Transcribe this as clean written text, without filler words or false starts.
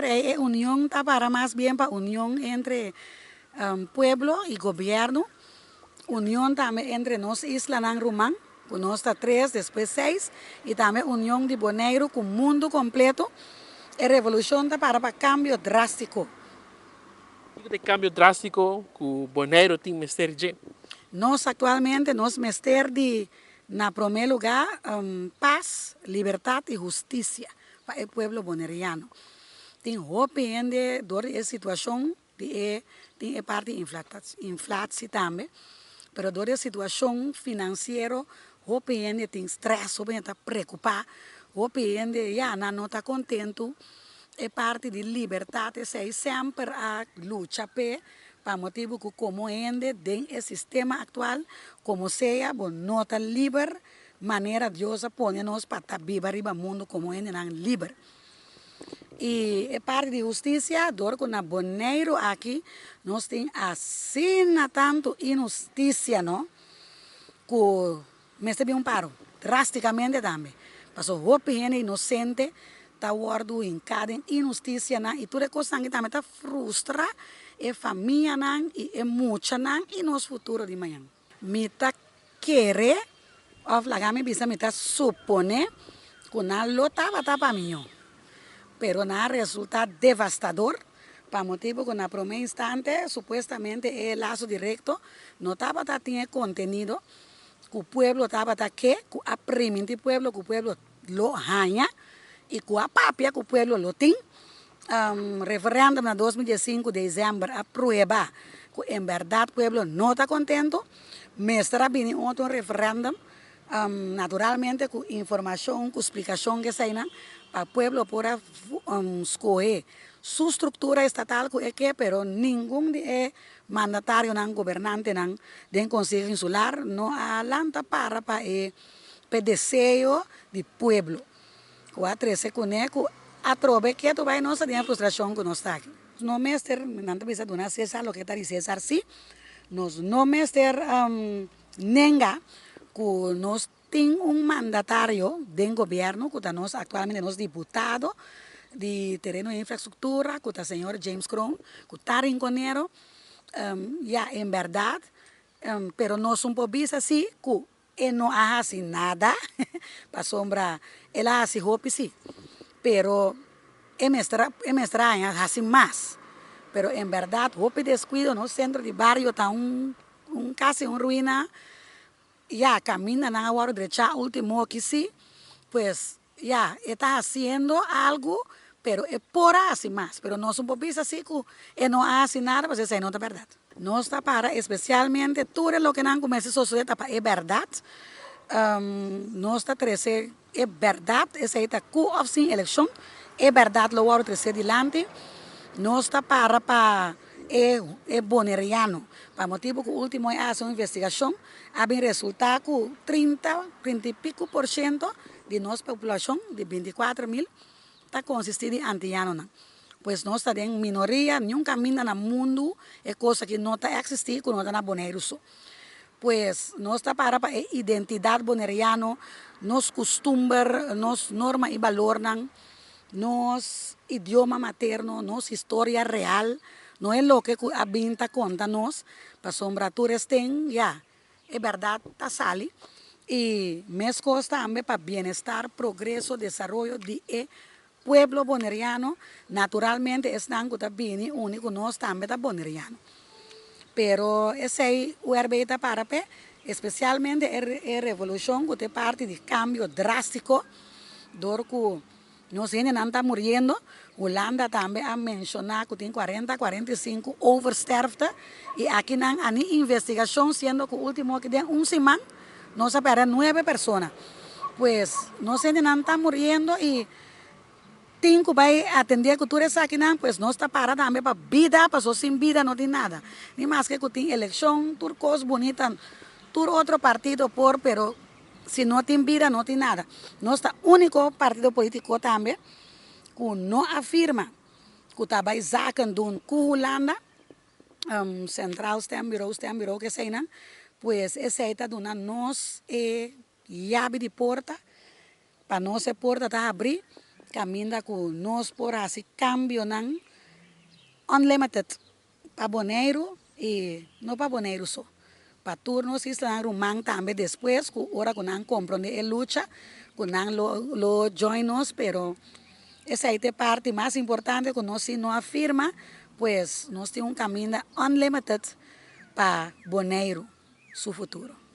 E union ta para mas bien pa union entre pueblo i gobièrnu, union tambe entre nos islanan ruman, ku nos ta tres, despues seis, i tambe union di Boneiru ku mundu kompleto. E revolushon ta para pa kambio drástiko. Kiko ta e kambio drástiko ku Boneiru tin mester dje? Nos aktualmente nos mester di, na promé lugá, pas, libertat i hustisia pa e pueblo boneriano. Tin hopi hende dor di e situashon di e tin e parti inflatsie tambe, pero dor di e situashon finansiero hopi hende tin stress, hopi hende ta preocupa, hopi hende ya nan no ta kontentu. E parti di libertat esei semper a lucha p'e pa motibu ku komo hende den e sistema aktual komo sea bo no ta liber Manera Dios a pone nos pa ta biba riba mundu komo hendenan liber. I e parti di hustisia, dor ku na Boneiru aki nos tin asina tantu inhustisia no, ku mester bin un paro, drastikamente tambe. Pasobra hopi hende inosente ta wòrdu hinká den inhustisianan i tur e kosnan aki tambe ta frustra e famianan i e muchanan i nos futuro di mañan. Mi ta kere, òf laga mi bisa mi ta suponé, ku nan lo tabata pa mihó. Pero nan a resultá devastador, pa motibu ku na promé instante supuestamente e laso direkto no tabata tin e kontenido ku pueblo tabata ke, ku a primintí pueblo ku pueblo lo haña i ku a papia ku pueblo lo tin. Referèndum na 2015 desèmber a prueba ku en bèrdat pueblo no ta kontentu. Mester a bini otro referèndum, naturalmente ku informashon, ku splikashon ku eseinan pa pueblo por a skohe su struktura estatal ku e ke, pero ningun di e mandatarionan, gobernantenan den Konseho Insular no a lanta para pa e p'e deseo di pueblo ku a trese kuné ku atrobe ketu bai nos ta den e frustrashon ku nos ta aki. No mester, nan ta bisa duna Cesar loke ta di Cesar, sí, nos no mester nenga ku nos tin un mandatario den gobierno ku ta nos aktualmente nos diputado di tereno di infrastruktura ku ta señor James Kroon ku ta rinkonero, ya en bèrdat, pero nos un por bisa sí ku E no a hasi nada, pasobra el a hasi hopi sí, pero e mester e mester a haña hasi mas. Pero en bèrdat hopi deskuido, nos sentro di bario ta un un kasi un ruina, ya kamindanan a wòrdu drechá último aki sí, pues Ya, e ta hasiendo algu, pero e por a hasi mas. Pero nos no por bisa si ku e no a hasi nada, pasobra esei no ta bèrdat. Nos ta para espesialmente tur e lokenan ku mester sosodé ta pa e bèrdat. Nos ta trese e bèrdat, esei ta ku òf sin elekshon, e bèrdat lo wòrdu tresé dilanti. Nos ta para pa e e boneriano, pa motibu ku último e a hasi un investigashon, a bin resultá ku 30, 30 i piku por shento di nos populashon di 24.000 ta konsistí di antianonan. Pues nos ta den minoria, niun kaminda na mundu e kos aki no ta eksistí ku no ta na Boneiru so. Pues nos ta para pa e identidat boneriano, nos kustumber, nos norma i balornan, nos idioma materno, nos historia real, no e loke ku a bin ta konta nos, pasobra tur esten ya e bèrdat ta sali i meskos tambe pa bienestar, progreso, desaroyo di e pueblo boneriano, naturalmente esnan ku ta bini uni ku nos tambe ta boneriano. Pero esei URB ta para p'e, espesialmente e revolushon ku ta e parti di kambio drástiko dor ku nos hendenan ta muriendo. Hulanda tambe a menshoná ku tin 40, 45 oversterfte i akinan a ni investigashon siendo ku último aki den un siman nos a pèrdè nuebe persona. Pues nos hendenan ta muriendo i tin ku bai atendé ku tur esakinan, pues nos ta para tambe pa bida, pasobra sin bida no tin nada. Ni maske ku tin elekshon, tur kos bunita, tur otro partido por, pero si no tin bida no tin nada. Nos ta úniko partido polítiko tambe ku no a firma ku ta bai zaken doen ku Hulanda, Centraal Stembureau, Stembureau, keseinan, pues esei ta duna nos e yabi di porta. Pa nos e porta ta habrí. Kaminda ku nos por hasi kambionan unlimited pa Boneiru i no pa Boneiru so, pa tur nos islanan ruman tambe despues ku ora ku nan komprondé e lucha ku nan lo join nos. Pero esei ta e parti mas importante ku nos si no a firma, pues nos tin un kaminda unlimited pa Boneiru su futuro.